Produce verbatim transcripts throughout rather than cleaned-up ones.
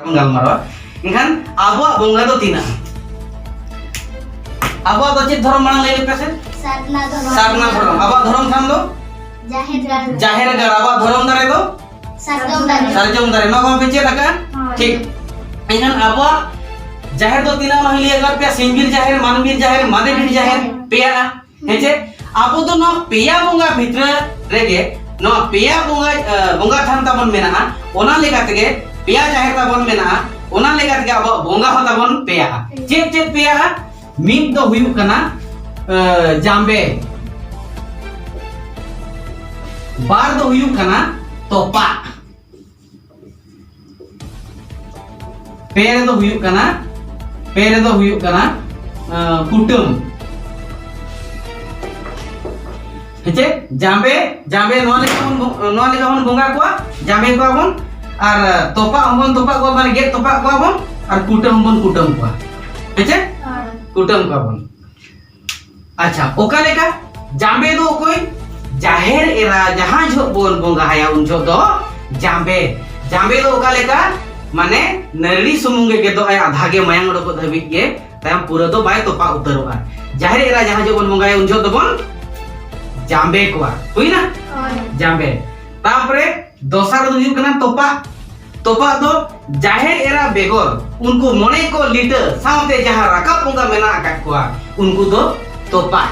ᱵᱚᱱ ᱜᱟᱞᱢᱟᱨᱟᱣᱟ᱾ ᱮᱱᱠᱷᱟᱱ ᱟᱵᱚᱣᱟᱜ ᱵᱚᱸᱜᱟ ᱫᱚ ᱛᱤᱱᱟᱹᱜ? ᱟᱵᱚᱣᱟᱜ ᱫᱚ ᱪᱮᱫ ᱫᱷᱚᱨᱚᱢ ᱢᱟᱲᱟᱝ ᱞᱟᱹᱭ ᱞᱮᱯᱮ ᱥᱮ? ᱥᱟᱨᱱᱟ ᱫᱷᱚᱨᱚᱢ᱾ ᱥᱟᱨᱱᱟ ᱫᱷᱚᱨᱚᱢ᱾ ᱟᱵᱚᱣᱟᱜ ᱫᱷᱚᱨᱚᱢ ᱛᱷᱟᱱ ᱫᱚ? ᱡᱟᱦᱮᱨ ᱜᱟᱲ᱾ ᱡᱟᱦᱮᱨ ᱜᱟᱲ᱾ ᱟᱵᱚᱣᱟᱜ ᱫᱷᱚᱨᱚᱢ ᱫᱟᱨᱮ ᱫᱚ? ᱥᱟᱨᱡᱚᱢ ᱫᱟᱨᱮ᱾ ᱥᱟᱨᱡᱚᱢ ᱫᱟᱨᱮ᱾ ᱱᱚᱣᱟ ᱠᱚ ᱯᱮ ᱪᱮᱫ ᱟᱠᱟᱫᱼᱟ? ᱦᱳᱭ᱾ ᱴᱷᱤᱠ᱾ ᱮᱱᱠᱷᱟᱱ ᱟᱵᱚᱣᱟᱜ ᱡᱟᱦᱮᱨ ᱫᱚ ᱛᱤᱱᱟᱹᱜ ᱢᱟᱹᱦᱤ ᱞᱟᱹᱭ ᱟᱠᱟᱫ ᱯᱮᱭᱟ? ᱥᱤᱧ ᱵᱤᱨ ᱡᱟᱦᱮᱨ, ᱢᱟᱱ ᱵᱤᱨ ᱡᱟᱦᱮᱨ, ᱢᱟᱫᱮ ᱵᱤᱨ ᱡᱟᱦᱮᱨ, ᱯᱮᱭᱟ᱾ ᱦᱮᱸ ᱪᱮ? ᱟᱵᱚ ᱫᱚ ᱱᱚᱣᱟ ᱯᱮᱭᱟ ᱵᱚᱸᱜᱟ ᱵᱷᱤᱛᱨᱤ ᱨᱮᱜᱮ ᱱᱚᱣᱟ ᱯᱮᱭᱟ ᱵᱚᱸᱜᱟ, ᱮ, ᱵᱚᱸᱜᱟ ᱛᱷᱟᱱ ᱛᱟᱵᱚᱱ ᱢᱮᱱᱟᱜᱼᱟ᱾ ᱚᱱᱟ ᱞᱮᱠᱟ ᱛᱮᱜᱮ ᱯᱮᱭᱟ ᱡᱟᱦᱮᱨ ᱛᱟᱵᱚᱱ ᱢᱮᱱᱟᱜᱼᱟ᱾ ᱚᱱᱟ ᱞᱮᱠᱟ ᱛᱮᱜᱮ ᱟᱵᱚᱣᱟᱜ ᱵᱚᱸᱜᱟ ᱦᱚᱸ ᱛᱟᱵᱚᱱ ᱯᱮᱭᱟᱜᱼᱟ᱾ ᱪᱮᱫ ᱪᱮᱫ ᱯᱮᱭᱟᱜᱼᱟ? ᱢᱤᱫ ᱫᱚ ᱦᱩᱭᱩᱜ ᱠᱟᱱᱟ, ᱮ, ᱡᱟᱢᱵᱮ᱾ ᱵᱟᱨ ᱫᱚ ᱦᱩᱭᱩᱜ ᱠᱟᱱᱟ ᱛᱚᱯᱟᱜ᱾ ᱯᱮ ᱨᱮᱫᱚ ᱦᱩᱭᱩᱜ ᱠᱟᱱᱟ, ᱯᱮ ᱨᱮᱫᱚ ᱦᱩᱭᱩᱜ ᱠᱟᱱᱟ, ᱟᱸ, ᱠᱩᱴᱟᱹᱢ᱾ ᱦᱮᱸᱪᱮ? ᱡᱟᱢᱵᱮ, ᱡᱟᱢᱵᱮ ᱱᱚᱣᱟ ᱞᱮᱠᱟ ᱵᱚᱱ ᱵᱚ-, ᱱᱚᱣᱟ ᱞᱮᱠᱟ ᱵᱚᱱ ᱵᱚᱸᱜᱟ ᱠᱚᱣᱟ, ᱡᱟᱢᱵᱮ ᱠᱚᱣᱟ ᱵᱚᱱ, ᱟᱨ ᱛᱚᱯᱟᱜ ᱦᱚᱸᱵᱚᱱ ᱛᱚᱯᱟᱜ ᱠᱚᱣᱟ, ᱢᱟᱱᱮ ᱜᱮᱫ ᱛᱚᱯᱟᱜ ᱠᱚᱣᱟ ᱵᱚᱱ, ᱟᱨ ᱠᱩᱴᱟᱹᱢ ᱦᱚᱸᱵᱚᱱ ᱠᱩᱴᱟᱹᱢ ᱠᱚᱣᱟ᱾ ᱦᱮᱸᱪᱮ? ᱦᱳᱭ᱾ ᱠᱩᱴᱟᱹᱢ ᱠᱚᱣᱟ ᱵᱚᱱ᱾ ᱟᱪᱪᱷᱟ, ᱚᱠᱟ ᱞᱮᱠᱟ? ᱡᱟᱢᱵᱮ ᱫᱚ ᱚᱠᱚᱭ? ᱡᱟᱦᱮᱨ ᱮᱨᱟ ᱡᱟᱦᱟᱸ ᱡᱚᱦᱚᱜ ᱵᱚᱱ ᱵᱚᱸᱜᱟ ᱟᱭᱟ, ᱩᱱ ᱡᱚᱦᱚᱜ ᱫᱚ ᱡᱟᱢᱵᱮ᱾ ᱡᱟᱢᱵᱮ ᱫᱚ ᱚᱠᱟ ᱞᱮᱠᱟ? ᱢᱟᱱᱮ ᱱᱟᱹᱨᱲᱤ ᱥᱩᱢᱩᱝ ᱜᱮ ᱜᱮᱫᱚᱜ ᱟᱭ, ᱟᱫᱷᱟ ᱜᱮ ᱢᱟᱭᱟᱝ ᱚᱰᱚᱠᱚᱜ ᱫᱷᱟᱹᱵᱤᱡ ᱜᱮ, ᱛᱟᱭᱚᱢ ᱯᱩᱨᱟᱹ ᱫᱚ ᱵᱟᱭ ᱛᱚᱯᱟᱜ ᱩᱛᱟᱹᱨᱚᱜᱼᱟ᱾ ᱡᱟᱦᱮᱨ ᱮᱨᱟ ᱡᱟᱦᱟᱸ ᱡᱚᱦᱚᱜ ᱵᱚᱱ ᱵᱚᱸᱜᱟᱭᱟ, ᱩᱱ ᱡᱚᱦᱚᱜ ᱫᱚᱵᱚᱱ ᱡᱟᱢᱵᱮ ᱠᱚᱣᱟ᱾ ᱦᱩᱭᱱᱟ? ᱦᱳᱭ᱾ ᱡᱟᱢᱵᱮ᱾ ᱛᱟᱯᱚᱨᱮ ᱫᱚᱥᱟᱨ ᱫᱚ ᱦᱩᱭᱩᱜ ᱠᱟᱱᱟ ᱛᱚᱯᱟᱜ᱾ ᱛᱚᱯᱟᱜ ᱫᱚ ᱡᱟᱦᱮᱨ ᱮᱨᱟ ᱵᱮᱜᱚᱨ ᱩᱱᱠᱩ ᱢᱚᱬᱮ ᱠᱚ ᱞᱤᱴᱟᱹ ᱥᱟᱶᱛᱮ ᱡᱟᱦᱟᱸ ᱨᱟᱠᱟᱵ ᱵᱚᱸᱜᱟ ᱢᱮᱱᱟᱜ ᱟᱠᱟᱫ ᱠᱚᱣᱟ, ᱩᱱᱠᱩ ᱫᱚ ᱛᱚᱯᱟᱜ᱾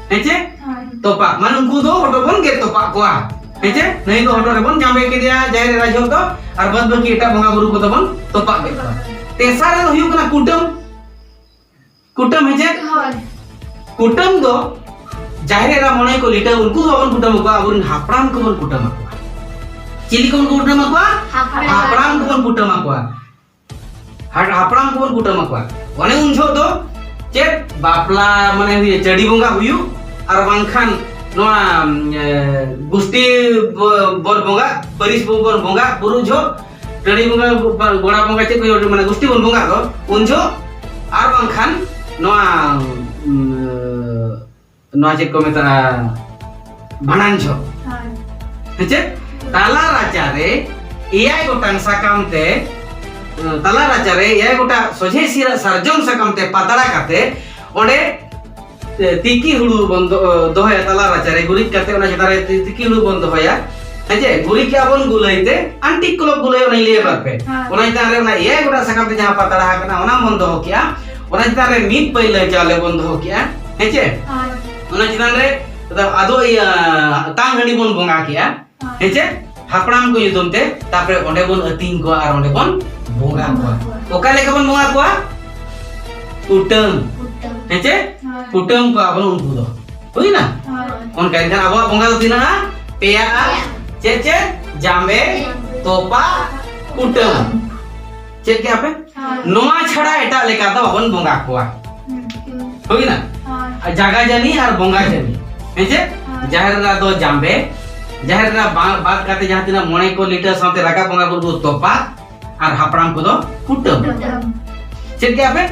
ᱦᱮᱸ ᱪᱮ? ᱦᱳᱭ᱾ ᱛᱚᱯᱟᱜ, ᱢᱟᱱᱮ ᱩᱱᱠᱩ ᱫᱚ ᱦᱚᱴᱚᱜ ᱵᱚᱱ ᱜᱮᱫ ᱛᱚᱯᱟᱜ ᱠᱚᱣᱟ᱾ ᱦᱮᱸ ᱪᱮ? ᱱᱩᱭ ᱫᱚ ᱦᱚᱴᱚᱜ ᱨᱮᱵᱚᱱ ᱡᱟᱢᱵᱮ ᱠᱮᱫᱮᱭᱟ ᱡᱟᱦᱮᱨ ᱮᱨᱟ ᱡᱚᱦᱚᱜ ᱫᱚ, ᱟᱨ ᱵᱟᱫ ᱵᱟᱹᱠᱤ ᱮᱴᱟᱜ ᱵᱚᱸᱜᱟ ᱵᱩᱨᱩ ᱠᱚᱫᱚ ᱵᱚᱱ ᱛᱚᱯᱟᱜ ᱠᱮᱫ ᱠᱚᱣᱟ᱾ ᱛᱮᱥᱟᱨ ᱨᱮ ᱦᱩᱭᱩᱜ ᱠᱟᱱᱟ ᱠᱩᱴᱟᱹᱢ᱾ ᱠᱩᱴᱟᱹᱢ, ᱦᱮᱸ ᱪᱮ? ᱦᱳᱭ᱾ ᱠᱩᱴᱟᱹᱢ ᱫᱚ ᱡᱟᱦᱮᱨ ᱮᱨᱟ ᱢᱚᱬᱮ ᱠᱚ ᱞᱤᱴᱟᱹ, ᱩᱱᱠᱩ ᱫᱚ ᱵᱟᱵᱚᱱ ᱠᱩᱴᱟᱹᱢ ᱠᱚᱣᱟ, ᱟᱵᱚᱨᱮᱱ ᱦᱟᱯᱲᱟᱢ ᱠᱚᱵᱚᱱ ᱠᱩᱴᱟᱹᱢ ᱟᱠᱚᱣᱟ᱾ ᱪᱤᱞᱤ ᱠᱚᱵᱚᱱ ᱠᱩᱴᱟᱹᱢ ᱟᱠᱚᱣᱟ? ᱦᱟᱯᱲᱟᱢ᱾ ᱦᱟᱯᱲᱟᱢ ᱠᱚᱵᱚᱱ ᱠᱩᱴᱟᱹᱢ ᱟᱠᱚᱣᱟ᱾ ᱦᱟ-, ᱦᱟᱯᱲᱟᱢ ᱠᱚᱵᱚᱱ ᱠᱩᱴᱟᱹᱢ ᱟᱠᱚᱣᱟ᱾ ᱚᱱᱮ ᱩᱱ ᱡᱚᱦᱚᱜ ᱫᱚ ᱪᱮᱫ ᱵᱟᱯᱞᱟ, ᱢᱟᱱᱮ ᱦᱩᱭᱩᱜ, ᱪᱟᱹᱰᱤ ᱵᱚᱸᱜᱟ ᱦᱩᱭᱩᱜ, ᱟᱨ ᱵᱟᱝᱠᱷᱟᱱ ᱱᱚᱣᱟ, ᱮ, ᱜᱩᱥᱴᱤ ᱵᱚ-, ᱵᱚᱱ ᱵᱚᱸᱜᱟ, ᱯᱟᱹᱨᱤᱥ ᱵᱚᱱ ᱵᱚᱸᱜᱟ ᱵᱩᱨᱩ ᱡᱚᱦᱚᱜ, ᱴᱟᱺᱰᱤ ᱵᱚᱸᱜᱟ, ᱜᱚᱲᱟ ᱵᱚᱸᱜᱟ, ᱪᱮᱫ ᱠᱚ ᱢᱟᱱᱮ ᱜᱩᱥᱴᱤ ᱵᱚᱱ ᱵᱚᱸᱜᱟ ᱫᱚ, ᱩᱱ ᱡᱚᱦᱚᱜ, ᱟᱨ ᱵᱟᱝᱠᱷᱟᱱ ᱱᱚᱣᱟ, ᱩᱢ, ᱱᱚᱣᱟ ᱪᱮᱫ ᱠᱚ ᱢᱮᱛᱟᱜᱼᱟ, ᱵᱷᱟᱸᱰᱟᱱ ᱡᱚᱦᱚᱜ᱾ ᱦᱳᱭ᱾ ᱦᱮᱸ ᱪᱮ? ᱛᱟᱞᱟ ᱨᱟᱪᱟ ᱨᱮ ᱮᱭᱟᱭ ᱜᱚᱴᱟᱝ ᱥᱟᱠᱟᱢ ᱛᱮ ᱛᱟᱞᱟ ᱨᱟᱪᱟᱨᱮ ᱮᱭᱟᱭ ᱜᱚᱴᱟᱝ ᱥᱚᱡᱷᱮ ᱥᱤᱨᱟᱜ ᱥᱟᱨᱡᱚᱢ ᱥᱟᱠᱟᱢ ᱛᱮ ᱯᱟᱛᱲᱟ ᱠᱟᱛᱮ ᱚᱸᱰᱮ ᱛᱤᱠᱤ ᱦᱩᱲᱩ ᱵᱚᱱ ᱫᱚ-, ᱫᱚᱦᱚᱭᱟ ᱛᱟᱞᱟ ᱨᱟᱪᱟᱨᱮ ᱜᱩᱨᱤᱡ ᱠᱟᱛᱮ, ᱚᱱᱟ ᱪᱮᱛᱟᱱ ᱨᱮ ᱛᱤ-, ᱛᱤᱠᱤ ᱦᱩᱲᱩ ᱵᱚᱱ ᱫᱚᱦᱚᱭᱟ᱾ ᱦᱮᱸ ᱪᱮ? ᱜᱩᱨᱤᱡ ᱠᱮᱜᱼᱟ ᱵᱚᱱ ᱜᱩᱞᱟᱹᱭ ᱛᱮ, ᱟᱱᱴᱤᱠ ᱠᱞᱚᱵ ᱜᱩᱞᱟᱹᱭ ᱚᱱᱟᱧ ᱞᱟᱹᱭ ᱟᱠᱟᱫ ᱯᱮ᱾ ᱦᱮᱸ᱾ ᱚᱱᱟ ᱪᱮᱛᱟᱱ ᱨᱮ ᱚᱱᱟ ᱮᱭᱟᱭ ᱜᱚᱴᱟᱝ ᱥᱟᱠᱟᱢ ᱛᱮ ᱡᱟᱦᱟᱸ ᱯᱟᱛᱲᱟ ᱟᱠᱟᱱᱟ, ᱚᱱᱟ ᱵᱚᱱ ᱫᱚᱦᱚ ᱠᱮᱜᱼᱟ᱾ ᱚᱱᱟ ᱪᱮᱛᱟᱱ ᱨᱮ ᱢᱤᱫ ᱯᱟᱹᱭᱞᱟᱹ ᱪᱟᱣᱞᱮ ᱵᱚᱱ ᱫᱚᱦᱚ ᱠᱮᱜᱼᱟ᱾ ᱦᱮᱸ ᱪᱮ? ᱦᱮᱸ᱾ ᱚᱱᱟ ᱪᱮᱛᱟᱱ ᱨᱮ ᱟᱫᱚ ᱤᱭᱟᱹ ᱛᱟᱝ ᱦᱟᱺᱰᱤ ᱵᱚᱱ ᱵᱚᱸᱜᱟ ᱠᱮᱜᱼᱟ᱾ ᱦᱮᱸ᱾ ᱦᱮᱸ ᱪᱮ? ᱦᱟᱯᱲᱟᱢ ᱠᱚ ᱧᱩᱛᱩᱢ ᱛᱮ, ᱛᱟᱯᱚᱨᱮ ᱚᱸᱰᱮ ᱵᱚᱱ ᱟᱹᱛᱤᱧ ᱠᱚᱣᱟ ᱟᱨ ᱚᱸᱰᱮ ᱵᱚᱱ ᱵᱚᱸᱜᱟ ᱠᱚᱣᱟ᱾ ᱵᱚᱸᱜᱟ ᱠᱚᱣᱟ᱾ ᱚᱠᱟ ᱞᱮᱠᱟ ᱵᱚᱱ ᱵᱚᱸᱜᱟ ᱠᱚᱣᱟ? ᱠᱩᱴᱟᱹᱢ᱾ ᱠᱩᱴᱟᱹᱢ᱾ ᱦᱮᱸ ᱪᱮ? ᱦᱳᱭ᱾ ᱠᱩᱴᱟᱹᱢ ᱠᱚᱣᱟ ᱵᱚᱱ ᱩᱱᱠᱩ ᱫᱚ᱾ ᱦᱩᱭᱱᱟ? ᱦᱳᱭ᱾ ᱚᱱᱠᱟ ᱮᱱᱠᱷᱟᱱ ᱟᱵᱚᱣᱟᱜ ᱵᱚᱸᱜᱟ ᱫᱚ ᱛᱤᱱᱟᱹᱜᱼᱟ? ᱯᱮᱭᱟᱜᱼᱟ᱾ ᱯᱮᱭᱟ᱾ ᱪᱮᱫ ᱪᱮᱫ? ᱡᱟᱢᱵᱮ, ᱡᱟᱢᱵᱮ᱾ ᱛᱚᱯᱟ, ᱠᱩᱴᱟᱹᱢ᱾ ᱪᱮᱫ ᱠᱮᱜᱼᱟ ᱯᱮ? ᱦᱳᱭ᱾ ᱱᱚᱣᱟ ᱪᱷᱟᱲᱟ ᱮᱴᱟᱜ ᱞᱮᱠᱟ ᱫᱚ ᱵᱟᱵᱚᱱ ᱵᱚᱸᱜᱟ ᱠᱚᱣᱟ᱾ ᱦᱩᱸ᱾ ᱦᱩᱭᱱᱟ? ᱦᱳᱭ᱾ ᱟᱨ ᱡᱟᱜᱟ ᱡᱟᱹᱱᱤ ᱟᱨ ᱵᱚᱸᱜᱟ ᱡᱟᱹᱱᱤ᱾ ᱦᱮᱸ ᱪᱮ? ᱦᱳᱭ᱾ ᱡᱟᱦᱮᱨ ᱮᱨᱟ ᱫᱚ ᱡᱟᱢᱵᱮ, ᱡᱟᱦᱮᱨ ᱮᱨᱟ ᱵᱟ-, ᱵᱟᱫ ᱠᱟᱛᱮ ᱡᱟᱦᱟᱸ ᱛᱤᱱᱟᱹᱜ ᱢᱚᱬᱮ ᱠᱚ ᱞᱤᱴᱟᱹ ᱥᱟᱶᱛᱮ ᱨᱟᱠᱟᱵ ᱵᱚᱸᱜᱟ ᱵᱩᱨᱩ ᱫᱚ ᱛᱚᱯᱟ, ᱟᱨ ᱦᱟᱯᱲᱟᱢ ᱠᱚᱫᱚ ᱠᱩᱴᱟᱹᱢ᱾ ᱠᱩᱴᱟᱹᱢ᱾ ᱪᱮᱫ ᱠᱮᱜᱼᱟ ᱯᱮ?